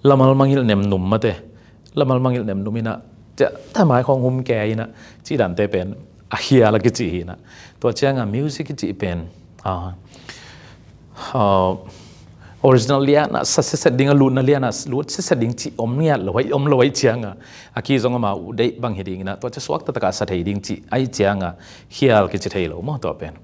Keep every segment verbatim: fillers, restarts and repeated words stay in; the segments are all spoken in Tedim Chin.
Lamal mangilh nemnum mate, lamal mangilh nemnum inah, tia, tia mai khawng hum kei inah, cih dante pen a hial a kici hi inah. Tua cianga music kici pen, ah, ah, original liana sa seset ding a lutna liana lut seset ding ci om ngiat lo, ai om lo ai cianga, a ki zong ama uh deih bang hi ding inah, tua cia suak taktak a sa thei ding ci ai cianga, hial kici thei lo maw tua pen.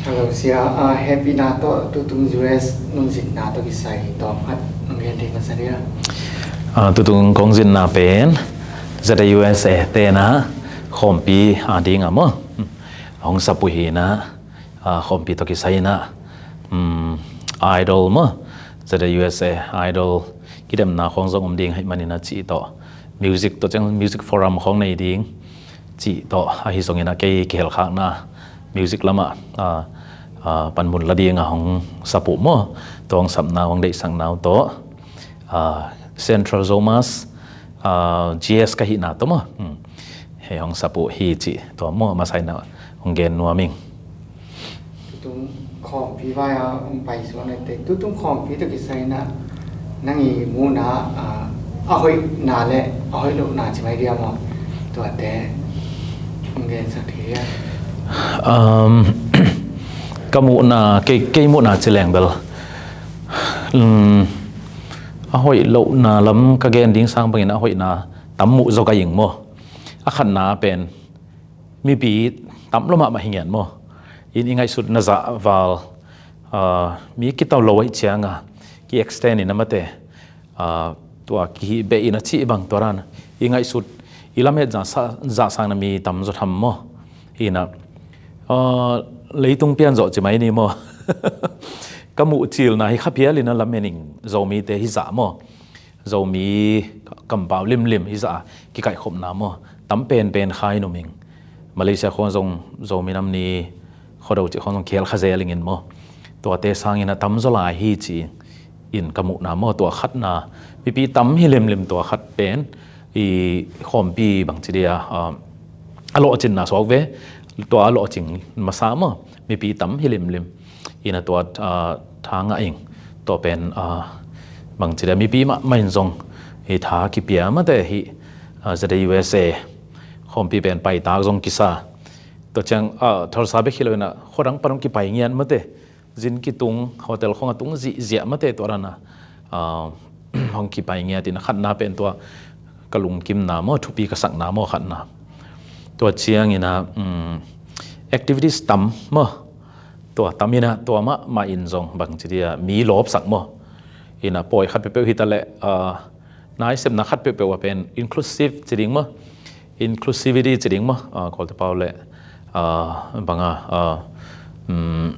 Hello, sia. Ah, hehpihna tawh tutung U S nungzinna tawh kisai tawm khat nung gen thei masa dia. Ah, tutung kong zinna pen Z A U S A tena khawmpi a dinga maw, hong sap uh hi inah, ah, khawmpi tawh kisai inah, um, Idol maw, Z A U S A Idol kidemna khawng zong om ding hi maninah cih tawh, music tawh ciang music forum khawng nei ding cih tawh ahi zongin a kei kihelkhakna music lamah, ah, ah, panmun la dinga hong sap uh maw, tua hong sapna hong deihsakna uh tawh, ah, Central Zomus, ah, G S ka hihna tawh maw, hmm, hei hong sap uh hi cih tua maw, masa inah hong gen nuam ing. Tutung khawmpi vai a hong pai suak nate, tutung khawmpi tawh kisai inah nang i muhna, ah, a hoihna le a hoih lohna ci mai dia maw, tuate hong gensak thei dia. Um, ka muhna, kei, kei muhna ci leng bel, um, a hoih lohna lam ka gen ding sang bangin a hoihna tam muh zaw ka ing maw. A khatna pen mipi tam lo mahmah hi ngian maw. In i ngaihsutna zah val, ah, mi kitau lo aih cianga ki extend in a mate, ah, tua kihih beh in a cih bang tua dan i ngaihsut i lamet zah sa-, zah sangna mi tam zaw tham maw. Inah, ah, leitung pian zawh ci mai ni maw. Ka muh cilna hi kha phial in a lamen ing Zomite hi zah maw. Zomi kampau limlim hi zah a kikaihkhopna maw, tam penpen khai numing. Malaysia khawng zong Zomi nam ni khuado cih khawng zong khel kha zel ingin maw. Tuate sangin a tam zaw lai hi ci in ka muhna maw, tua khatna mipi tam hi limlim tua khat pen i khawmpi bangci dia, ah, a lawhcinna suak ve, tua a lawhcing masa maw, mipi tam hi limlim. Ina tua, ah, tha ngah ing. Tua pen, ah, bangci dia mipi mahmah in zong i tha kipia mate hi, ah, Z A U S A khawmpi pen paitak zong kisa. Tua ciang, ah, Tulsa bek hi lo ina khuadang pan hong kipai ngiat mate. Zin kitung, hotel khawng a tung zihziah mate tua dana, ah, hong kipai ngiat ina khatna pen tua ka lungkimna maw, thupi ka sakna maw khatna. Tua ciang ina, um, activities tam maw. Tua tam ina tua mahmah in zong bangci dia mi lawpsak maw. Ina pawi khat peuhpeuh hi ta leh, ah, nai sepna khat peuhpeuh a pen inclusive ci ding maw. Inclusivity ci ding maw. Ah, Kawlte pau leh, ah, banga, ah, um,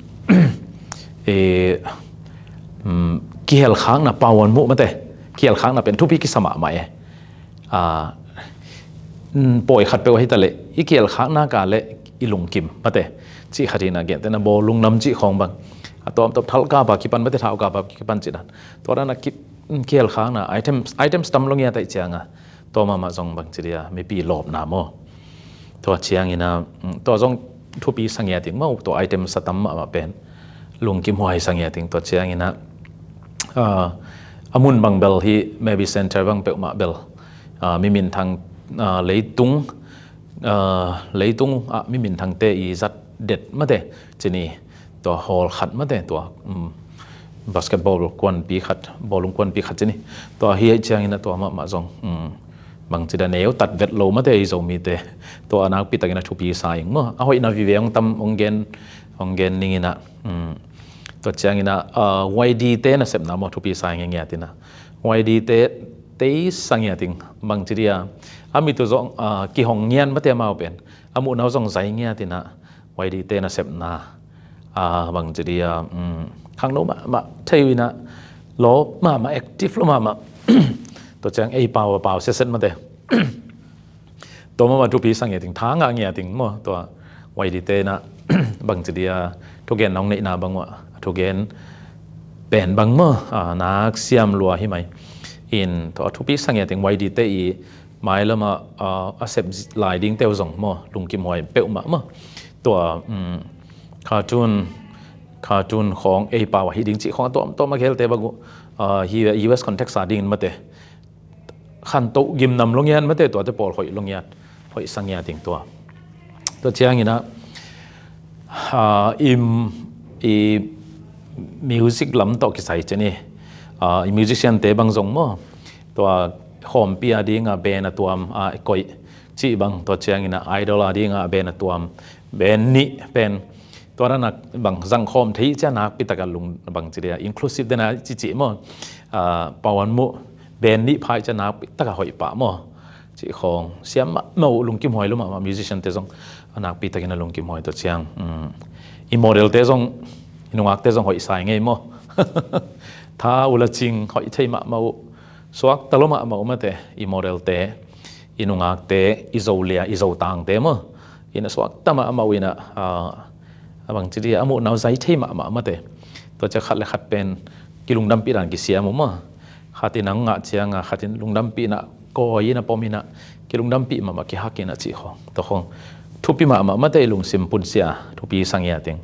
e, um, kihelkhakna pau an muh mate. Kihelkhakna pen thupi kisa mahmah e. Ah, mm, pawi khat peuh ahi ta leh i kihelkhakna ka leh i lungkim mate. Cih khat ina gentehna bawlung nam cih khawng bang. A tuamtuam thalkapa kipan mate, thalkapa kipan cih dan. Tua dana ki, mm, kihelkhakna items, items tam lo ngiat aih cianga. Tua mahmah zong bangci dia mipi lawpna maw. Tua ciang ina, mm, tua zong thupi sa ngiat ing maw, tua item sa tam mahmah pen. Lungkimhuai sa ngiat ing tua ciang ina, ah, a mun bang bel hi Mavis Center bang peuhmah bel, ah, mi minthang, ah, leitung, ah, leitung, ah, mi minthangte i zat det mate ci ni. Tua hall khat mate tua, um, basketball kuanpi khat, bawlung kuanpi khat ci ni. Tua hi aih ciang ina tua mahmah zong, um, bangci dia neu tat vet lo mate i Zomite. Tua a nakpi takin a thupi sa ing maw. A hoihna vive hong tam hong gen, hong gen ning ina. Um, tua ciang ina, ah, Y D te nasepna maw thupi sa ing ngiat ina. Y D te, te sa ngiat ing bangci dia. A mi tu zong, ah, kihong ngian mate amau pen. A muhna uh zong zai ngiat ina. Y D te nasepna, ah, bangci dia, um, khangno mahmah thei uh ina, lawp mahmah, active lo mahmah. Tua ciang ei pau a pau siaset mate. Tua mahmah thupi sa ngiat ing, tha ngah ngiat ing maw, tua Y D te na, bangci dia, thugen nong neihna bang uh a, thugen pen bang maw, ah, nak siam lua hi mai. In, tua thupi sa ngiat ing Y D te i, mailama, ah, a sep lai ding teu zong maw, lungkimhuai peuhmah maw. Tua, um, cartoon, cartoon khawng ei pau ahi ding cih khawng a tuamtuam a khelte bang uh, hi U S context a dingin mate khantoh gimnam lo ngiat mate tuate pawl hoih lo ngiat, hoih sa ngiat ding tua. Tua ciangin ah, ah, i, i music lam tawh kisai cin i, ah, i musician te bang zong maw, tua khawmpi a ding a band a tuam a koih cih bang, tua ciangin ah idol a ding a band a tuam, band nih pen tua dan a bang zang khawm thei cia nakpi taka lung bang ci dia inclusive dena ci ci maw, ah, pawan mu band nih phai cia nakpi taka hoih pah maw. Cih khawng siam mahmah uh, lungkim huai lo mahmah, musician te zong a nakpi takin a lungkim huai tua ciang, um, i model te zong, i nungak te zong hoih sai ngei maw. Tha ula cing hoih thei mahmah uh, suak ta lo mahmah uh mate, i model te, i nungak te, i Zolia, i Zotang te maw. Ina suak ta mahmah uh ina, ah, a bang ci dia a muh nau zai thei mahmah mate. Tua cia khat le khat pen kilungdampih dan kisiam uh maw. Khatin a ngah cianga khatin lungdampihna kawi ina pom ina kilungdampih mahmah kihak ina cih khawng. Tua khawng thupi mahmah mate, i lungsim punsia thupi sa ngiat ing.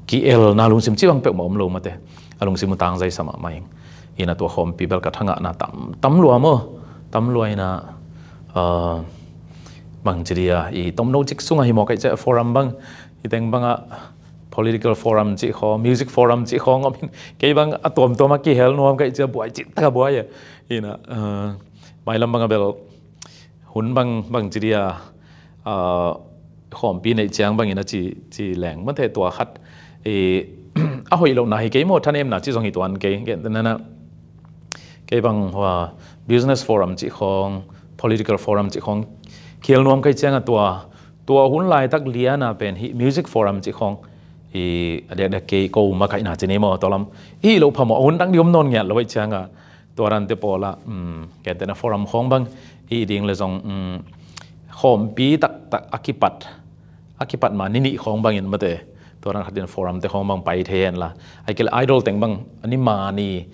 Ki-elna lungsim cih bang peuhmah om lo mate. A lungsim uh tangzai sa mahmah ing. Ina tua khawmpi bel ka thangahna tam, tam lua maw. Tam lua ina, ah, bang ci dia i tomno cik sunga hi maw kaih cia forum bang, i teng banga political forum cih khawng, music forum cih khawng om in, kei bang a tuamtuam a kihel nuam kaih cia buai cih taka buai e. Ina, uh, mailam banga bel hun bang, bang ci dia, uh, khawmpi neih ciang bangin a ci, ci leng mate tua khat, i, a hoih lohna hi kei maw, thanemna cih zong hi tuan kei, gentehna kei bang hua business forum cih khawng, political forum cih khawng khel nuam kaih cianga tua, tua hun laitak liana pen hih music forum cih khawng i a dekdek kei ko makaihna ci ni maw, tua lam i hih loh phamawh a hun dang ding om nawn ngiat lo aih cianga tua dante pawla, um, gentehna forum khawng bang i ding le zong, um, khawmpi taktak a kipat, a kipat ma ni nih khawng bangin mate, tua dan khatin forum te khawng bang pai thei henla, ai kei le idol teng bang a ni ma ni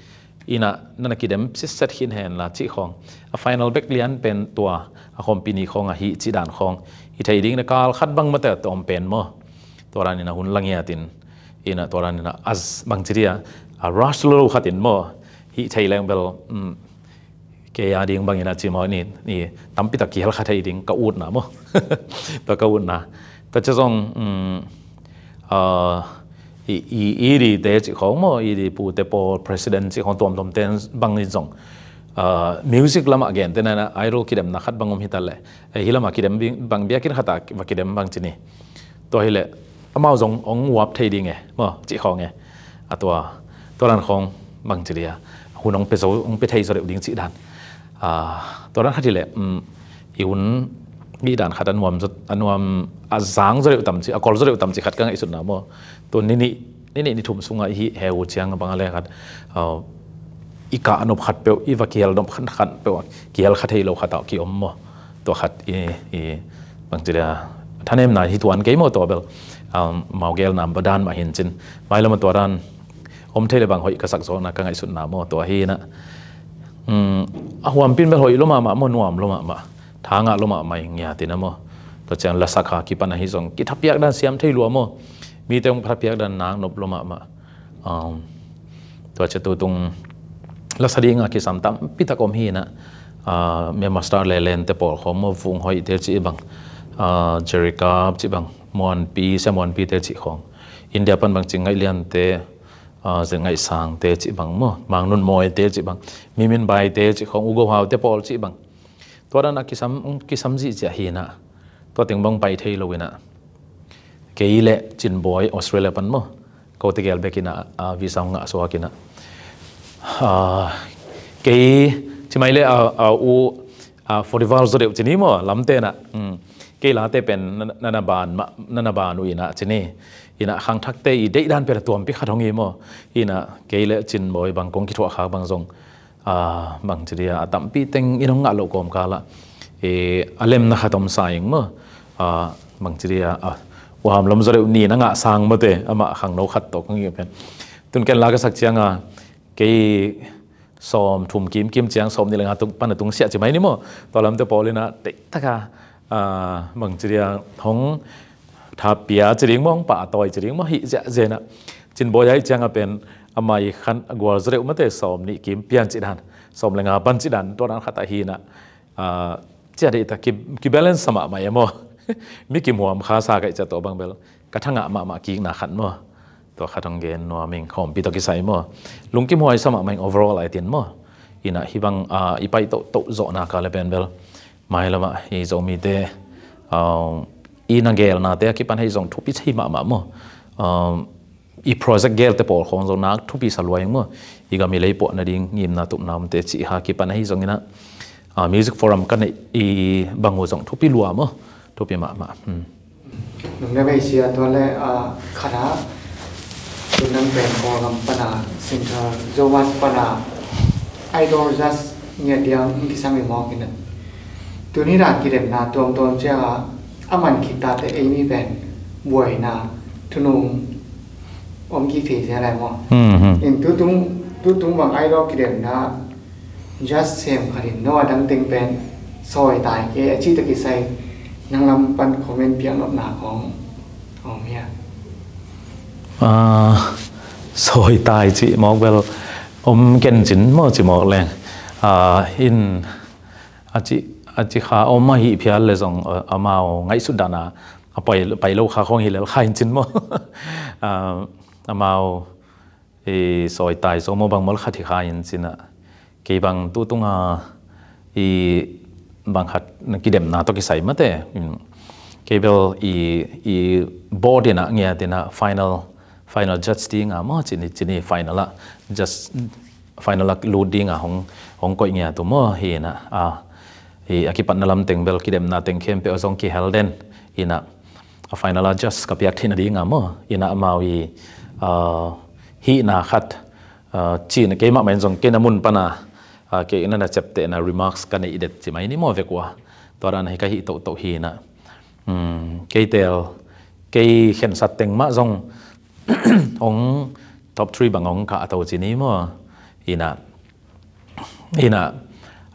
ina nana kidem sitset khin henla cih khawng. A final bek lian pen tua a khawmpi ni khawng ahi cih dan khawng i thei ding na kal khat bang mate a tawm pen maw. Tua dan ina hun la ngiatin ina tua dan ina a bang ci dia a rush lo khatin maw. Hih thei leng bel, um, kei a ding bangin a ci maw ni, ni tampi tak kihel kha thei ding ka utna maw. Tua ka utna. Tua cia zong, um, ah, i, i, i di te cih khawng maw, i di pu te pawl president cih khawng tuamtuam ten bangin zong, ah, music lamah gentehna idol kidemna khat bang om hi ta le, eh, hi lamah kidem bing, bang biakinn khata va kidem bang ci ni. Tua hi le amau zong ong uap thei ding e maw cih khawng e. A tua, tua dan khawng bang ci dia hun ong pe zo, ong pe thei zo deuh ding cih dan. Ah, tua dan khat hi le, um, i hun i dan khat a nuam zo, a nuam a zang zo deuh tam ci, a kol zo deuh tam ci khat ka ngaihsutna maw. Tua ni nih, ni nih ni thum sunga i hih heu ciang bang a le khat, ah, i kah a nop khat peuh, i va kihel nop khat, khat peuh, kihel kha thei lo khat a ki om maw. Tua khat i, i bang ci dia thanemna hi tuan kei maw tua bel. Um, mau gelna ba dan mah hin cin. Mailam a tua dan om thei le bang hoih ka sak zawhna ka ngaihsutna maw tua hi na. Um, a huampin bel hoih lo mahmah maw, nuam lo mahmah. Thangah lo mahmah i ngiatin a maw. Tua ciang lasak ha kipan ahi zong kithapiak dan siam thei lua maw. Mite hong thapiak dan nak nop lo mahmah. Um, tua cia tutung lasa dinga kisam tampi tak om hi na, ah, Myanmar Star le Lente pawl khawng maw, Vung Hoih te cih bang, ah, Jerry Kap cih bang, Muanpi, Sia Muanpi te cih khawng. India pan bang cih Ngaih Lian te, ah, Zet Ngaih Sang te cih bang maw, Mang Nun Mawi te cih bang, Mimin Bai te cih khawng, U Go Hau te pawl cih bang. Tua dan a kisam, kisam zih ciah hi na. Tua teng bang pai thei lo ina. Kei le Cin Bawi Australia pan maw. Ko tegel bek ina, ah, visa ngah suak ina. Ah, kei ci mai le, ah, ah, u, ah, forty val zo deuh ci ni maw, lamte na. Hmm. Kei late pen na, na, na ban ma, na, na ban uh ina ci ni. Ina khangthakte i deih dan pen a tuampi khat hong hi maw. Ina kei le Cin Bawi bang kong kithuah khak bang zong. Ah, bang ci dia, a tampi teng in hong ngah loh kawmkal ah, eh, a lemna khat om sa ing maw. Ah, bang ci dia, ah, uam lam zaw deuh ni na ngah sang mawte, amah khangno khat tawh kong hi pen. Tun ken la ka sak cianga, kei sawm thum kimkim ciang, sawm nih le nga tung, pan a tung siah ci mai ni maw. Tua lamte pawl ina, teihtaka, ah, bang ci dia, hong thapia ci ding maw, hong pahtawi ci ding maw, hih ziahziah ina. Cin Bawi ahih ciangah pen ama i khan a gual zaw deuh mate, sawm nih kim pian cih dan, sawm le nga pan cih dan, tua dan khat ahi inah, ah, ciah deih ta ki, ki balance sa mahmah e maw. Mi kimuam kha sa kaih ciah tua bang bel ka thangah mahmah kikna khat maw. Tua khat hong gen nuam ing, khawmpi tawh kisai maw. Lungkim huai sa mahmah ing overall ai tin maw. Inah hih bang, ah, i pai tohtoh zawhna ka le pen bel mailamah i Zomite, ah, i na gelnate a kipan hei zong thupi thei mahmah maw. Ah, i project gelte pawl khawng zong nak thupi sa lua ing maw. I gam i lei puah nading ngimna tupna omte cih ha kipan ahi zong inah, ah, music forum ka neih i bang uh zong thupi lua maw. Thupi mahmah. Hmm. Nung le bei sia tua le, ah, khat a, tun nang pen Kawlgam pana, Central Zomus pana, Idol Judge ngiat diang hong kisam i mawk inah. Tuni dan kidemna tuamtuam ciang a, a man khit tate ei mi pen buaina, thunung om kik thei sia lai maw. Hmm, hmm. In tutung, tutung bang Idol kidemna, Judge sem khat in no a dang teng pen sawi tai ke a cih tawh kisai nang lam pan comment piak nopna khawng om hia? Ah, sawi tai cih mawk bel om ken cin maw cih mawk leng. Ah, in a cih, a cih kha om ahih phial le zong, ah, amau ngaihsut dana a pai, pai lo kha khawng hi lel kha in cin maw. Ah, amau i sawi tai zo maw bang mawl khat hi kha in cinah. Kei bang tutunga i bang khat na kidemna tawh kisai mate. Kei bel i, i board inah ngiat inah final, final judge dinga maw cini, cini final ah judge, final ah lut dinga hong, hong koih ngiat uh maw hi inah. A, i a kipatna lam teng bel kidemna teng khempeuh a zong kihel den inah. A final a judge ka piak theihna dinga maw. Inah amau i, ah, hihna khat, ah, cina kei mahmah in zong kei na mun pana, ah, kei na na ciaptehna remarks ka neih det ci mai ni maw vek ua. Tua dan hi ka hih tohtoh hi inah. Hmm, kei tel, kei khensat teng mah zong hong top three bang hong kah a to ci ni maw. Inah. Inah,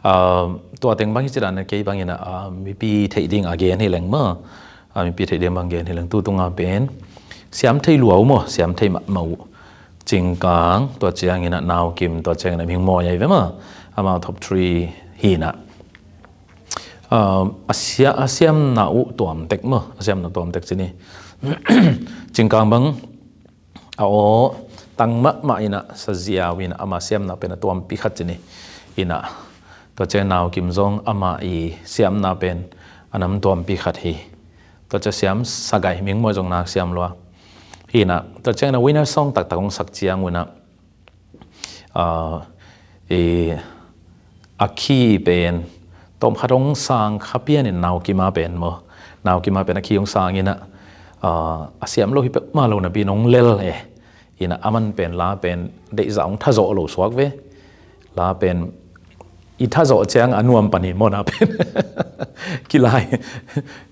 ah, tua teng bang hi ci dan kei bang inah, ah, mipi theih ding a gen hi leng maw. Ah, mipi theih ding bang gen hi leng tutunga pen siam thei lua uh maw, siam thei mahmah uh. Cingkang, tua ciang inah Naukim, tua ciang inah Mingmawi ai ve maw. Amau top three hi inah. Ah, a sia-, a siamna uh tuamtek maw, a siamna tuamtek ci ni. Cingkang bang a aw tang mahmah inah Saziau inah ama siamna pen a tuampi khat ci ni. Inah tua ciang Naukim zong ama i siamna pen a nam tuampi khat hi. Tua ciang siam Sagai, Mingmawi zong nak siam lua. Hi inah tua ciang inah winner song taktak hong sak ciang uh inah, ah, i a key pen tawmkhat hong sang kha pianin Naukim a pen maw. Naukim a pen a key hong sang inah, ah, a siam lo hi peuhmah lo napi in hong lel e. Inah a man pen la pen deihzah hong thazawh lo suak ve. La pen i thazawh ciang a nuam pan hi maw na pen. Kilai.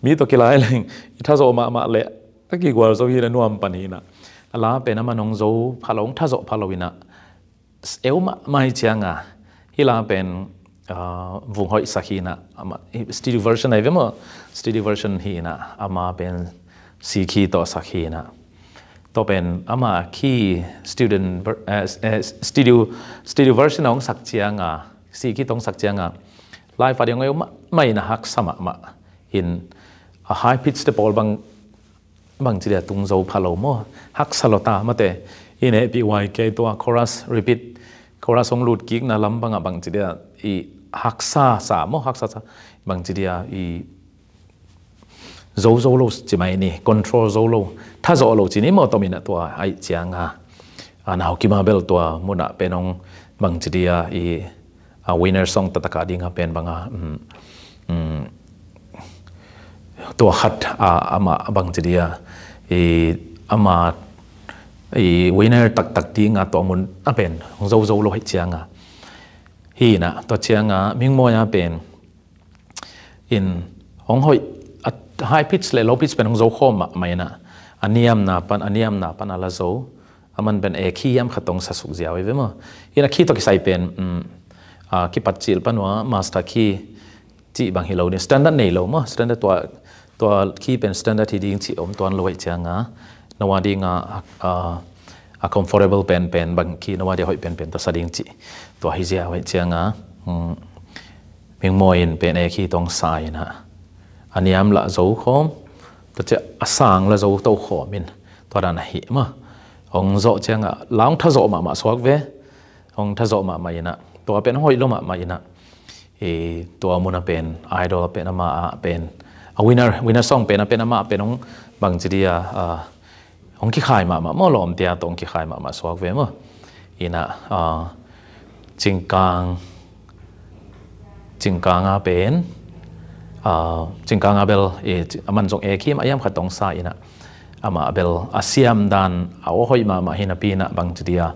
Mi tawh kilai leng i thazawh mahmah leh a kigual zo hi inah nuam pan hi inah. A la pen a man hong zo pha lo, hong thazawh pha lo inah. Eu mahmah hi cianga, hih la pen, ah, vung hoih sak hi inah, amah, studio version ai ve maw, studio version hi inah, ama pen C key tawh sak hi inah. Tua pen ama key student ver-, eh, eh, studio, studio version a hong sak cianga, C key tawh hong sak cianga, live a ding hong eu mahmah inah haksa mahmah in, a high pitch te pawl bang bangci dia tung zo pha lo maw? Haksa lo ta mate. I nehpih huai kei tua chorus repeat, chorus hong lut kikna lam bangah bangci dia i haksa sa maw? Haksa sa bangci dia i zo zo lo ci mai ni, control zo lo, thazawh lo ci ni maw? Tom inah tua ahih cianga, a, Naukim a bel tua munah pen hong bangci dia i a winner song taktak a ding a pen banga, um, um, tua khat, a, amah bangci dia i, amah i winner taktak ding a tua mun a pen hong zo zo lo hi cianga. Hi inah tua cianga Mingmawi a pen in hong hoih, a high pitch le low pitch pen hong zo khawm mahmah inah, a niamna pan, a niamna pan a la zo. A man pen A key hiam khat tawh hong sa suk ziau hi ve maw? Inah key tawh kisai pen, um, a, kipat cil pan ua master key cih bang hi lo ni, standard nei lo maw? Standard tua, tua key pen standard hi ding cih om tuan lo hi cianga, no a dinga, a, a, a comfortable penpen, bang khin a dia hoih penpen tawh sa ding cih. Tua hi ziau ahih cianga, um, Mingmawi in pen e khi tawng sa inah a niam lah zo khawm, tua ciah a sang lah zo to khawm in, tua dan ahi mah. Hong zawh cianga la hong tha zawh mahmah suak ve. Hong tha zawh mahmah inah, tua pen hong hoih lo mahmah inah, i tua mun a pen idol a pen ama a pen a winner, winner song pen a pen ama a pen hong bang ci dia, ah, hong kikhai mahmah maw, lawmtea tawh hong kikhai mahmah suak ve maw. Inah, ah, Cingkang, Cingkang a pen, ah, Cingkang a bel, eh, aman zong e khi mah a hiam khat tawng sa inah, amah bel a siam dan a aw hoih mahmah hi napi inah bang ci dia,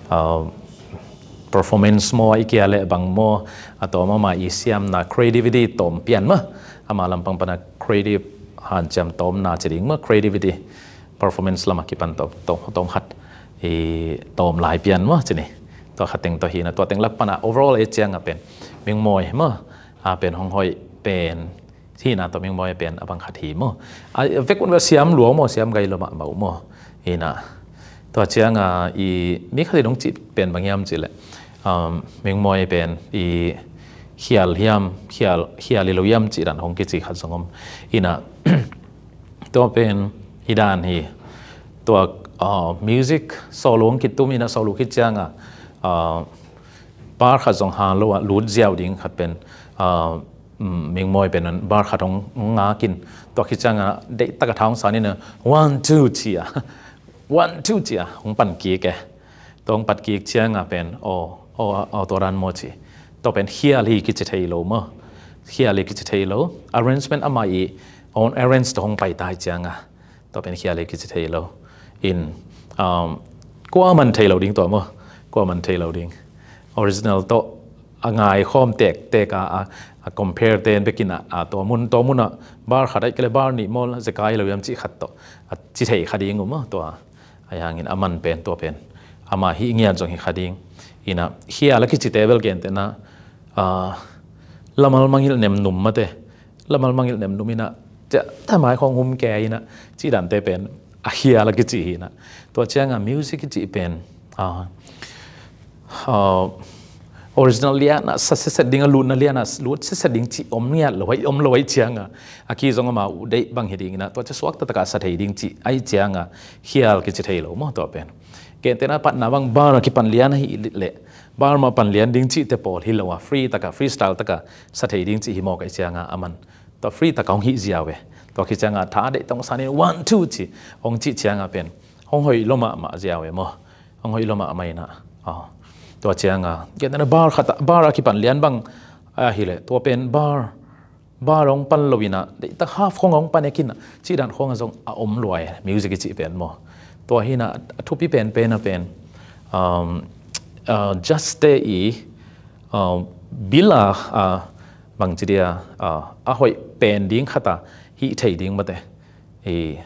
ah, performance maw, i kia le bang maw, a tawm ama i siamna creativity tawm pian mah. Ama lampang pana creative hanciam tawmna ci ding mah, creativity, performance lama kipan tawm, tawm, tawm khat i tawm lai pian mah ci ni. Tua khat teng tawh hi inah, tua teng lak pana overall e cianga pen Mingmawi mah a pen hong hoih pen hihna tawh Mingmawi pen a bang khat hi maw. A vek un bel siam lua maw, siam gai lo mahmah uh maw. Inah, tua cianga i mi khat i dong cih pen bang hiam cih leh, um, Mingmawi pen i khial hiam, khial, khial hi lo hiam cih dan hong kici khat zong om. Inah, tua pen i dan hi. Tua, uh, music solo hong kitum inah, solo khit cianga, uh, bar khat zong hang lo a lut ziau ding khat pen, uh, um, Mingmawi pen bar khat hong, hong ngak in, tua khit cianga deihtaka tha hong san inah, one, two ci a, one, two ci a hong pan kik e. Tua hong pan kik cianga pen, aw, aw, aw, tua dan maw ci. Tua pen khial hi kici thei lo maw. Khial hi kici thei lo. Arrangement ama i own arrange tawh hong pai ta hi cianga, tua pen khial hi kici thei lo. In, um, kua man thei lo ding tua maw. Kua man thei lo ding. Original tawh a ngaikhawm tektek a, a, a compare ten bekin a, a tua mun, tua mun a bar khat ahih kei leh bar nih maw, zekai lo hiam cih khat tawh a ci thei kha ding uh maw tua. Ahi hangin a man pen tua pen ama hih ngiat zong hi kha ding. Inah, khial a kicite bel gentehna, ah, lamal mangilh nemnum mate. Lamal mangilh nemnum inah, ciah, tamai khawng hum ke inah, cih dante pen a khial a kici hi inah. Tua cianga music kici pen, ah, ah, original liana sa setset ding a, lutna liana lut setset ding cih om ngiat lo ahih, om lo ahih cianga, a ki zong ama uh deih bang hi ding inah, tua ciah suak taktaka sa thei ding cih ahih cianga khial kici thei lo maw tua pen. Gentehna patna bang bar a kipan lian ahi leh, bar mah pan lian ding cihte pawl hi lo a, free taka, freestyle taka sa thei ding cih hi mawk ahih cianga a man tua free taka hong hih ziau e. Tua khit cianga tha deih tawh hong san in one, two ci hong cih cianga pen hong hoih lo mahmah ziau e maw. Hong hoih lo mahmah inah. Aw. Tua cianga gentehna bar khat a, bar a kipan lian bang ahi leh, tua pen bar, bar hong pan lo inah, deihtak half khawng hong pan e khin a, cih dan khawng a zong a om lua e, music i cih pen maw. Tua hi inah, a thupi penpen a pen, um, uh, just te i, uh, bil a, uh, bang ci dia, uh, a hoih pen ding khat a hih thei ding mate. I,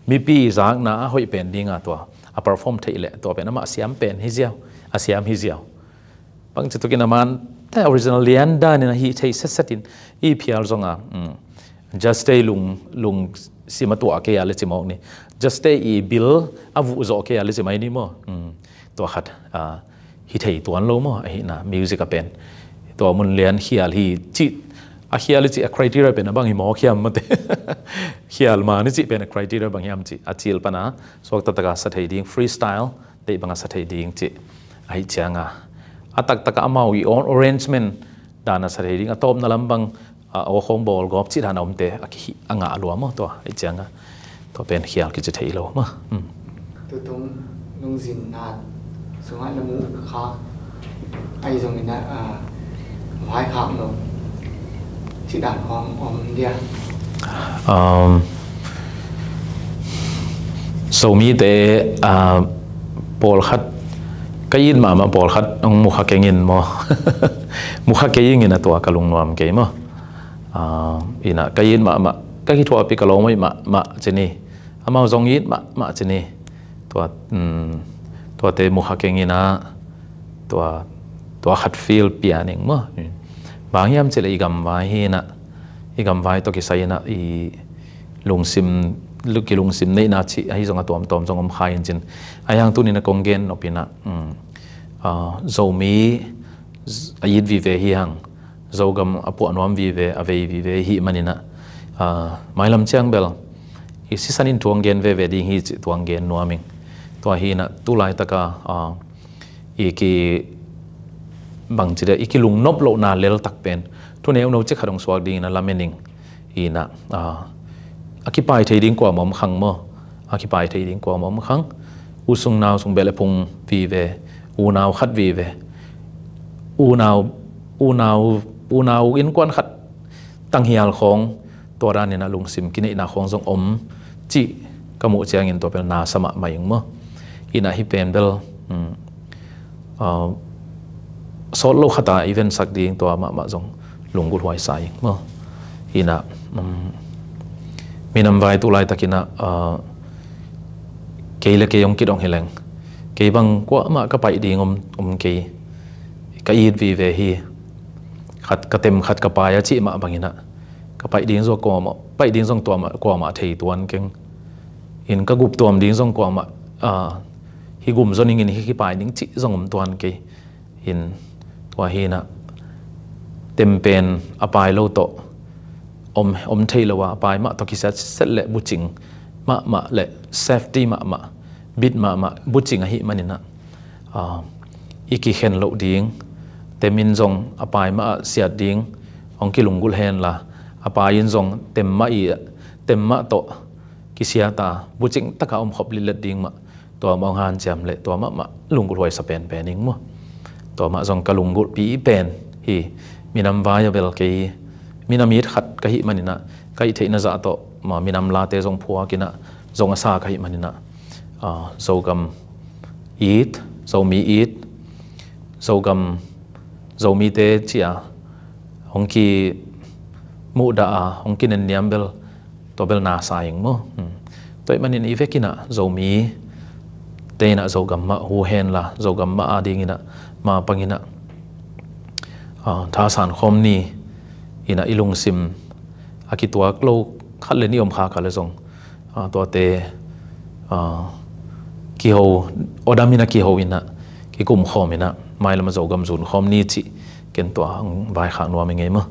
mipi zakna a hoih pen dinga tua a perform theih leh, tua pen amah a siam pen hi ziau, a siam hi ziau. Bang ci tukin a man te original lian danin a hih thei setset in i phial zonga, um, just te lung, lungsim a tuah kei a le ci mawk ni. Just te i bil a vuh zawh kei a le ci mai ni maw. Um, tua khat, ah, hi thei tuan lo maw, ahihna music a pen. Tua mun lian khial hi cih, a khial hi cih a criteria pen a bang hi mawk hiam mate. Khial man hi cih pen a criteria bang hiam cih a cil pana suak taktaka sa thei ding, freestyle deih banga sa thei ding cih. Ahih cianga a taktaka amau i own arrangement dana sa thei ding, a tawpna lam bang, a, aw khawng bawl gawp cih dan a omte a kihih a ngah lua maw tua, ahih cianga tua pen khial kici thei lo maw. Hmm. Tutung lungzin na sungah na muh khak ahi zongin a, a, vai khak lo cih dan khawng om dia. Um, Zomite, a, pawlkhat ka it mahmah pawlkhat hong mukha keng in maw. Mukha kei ingin a tua ka lungnuam kei maw. Ah, inah ka it mahmah, ka kithuahpih ka lawm hoih mahmah ci ni. Amau zong it mahmah ci ni. Tua, um, tuate mukha keng inah, tua, tua khat feel pian ing maw. Bang hiam cih leh i gamvai hi inah, i gamvai tawh kisai inah, i lungsim lu-, kilungsim neihna cih ahi zong a tuamtuam zong om kha in cin. Ahi hang tuni-in ah kong gen nop in ah, um, ah, Zomi a it vive hi hang, Zogam a puah nuam vive, a vei vive hi manin ah, ah, mailam ciang bel i sisan in thu hong gen veve ding hi cih thu hong gen nuam ing. Tua hi in ah tu laitak a, ah, i ki bangci dia, i kilungnop lohna lel tak pen thuneu no cik khat hong suak dingin a lamen ing. Hi in ah, ah, a kipai thei ding kuamah om khang maw? A kipai thei ding kuamah om khang? U sung nau sung beh le phung vive, unau khat vive, unau, unau, unau innkuan khat tanghial khawng, tua danin ah lungsim kineihna khawng zong om cih ka muh ciangin tua bel na sa mahmah ing maw? Hi in ah hih pen bel, um, ah, sawt lo khat a i vensak ding tua mahmah zong lunggulh huai sa ing maw? Hi in ah, um, minam vai tu laitak in ah, ah, kei le kei hong kidong hi leng, kei bang kuamah ka paih ding om, om kei. Ka it vive hi. Khat ka tem, khat ka pai a cih mah bangin ah, ka paih ding zong kuamah, paih ding zong tua mah, kuamah thei tuan keng. In ka gup tuam ding zong kuamah, ah, hih gum zo ning in hih kipai ning cih zong om tuan kei. In tua hi in ah tem pen a pai lo tawh om, om thei lo a, a pai mah tawh kisiat set le bucing mahmah le safety mahmah, bit mahmah bucing ahih manin ah, ah, i kikhen loh ding, tem in zong a pai mah ah siat ding hong kilunggulh hen la, a pai in zong tem mah i, tem mah tawh kisiat a bucing tak a om khop litlet ding mah, tua mah hong hanciam le tua mahmah lunggulh huai sa penpen ing maw? Tua mah zong ka lunggulhpi pen hi. Minam vai a bel kei minam it khat ka hih manin ah, ka hih theihna zah tawh ma minam late zong phuak in ah zong a sa ka hih manin ah, ah, Zogam it, Zomi it, Zogam, Zomite ci a hong kimuhdah a, hong kinenniam bel, tua bel na sa ing maw? Hmm. Tua ahih manin i vekin ah Zomite in ah Zogam mah hu hen la, Zogam mah adingin ah ma pangin ah, ah, thasan khawm ni in ah i lungsim a kituak lo khat le nih om kha kha le zong, ah, tuate, ah, kiho, aw dam in ah kiho in ah, kikum khawm in ah, mailam ah Zogam zun khawm ni cih ken tua hong vaikhak nuam ing ei maw?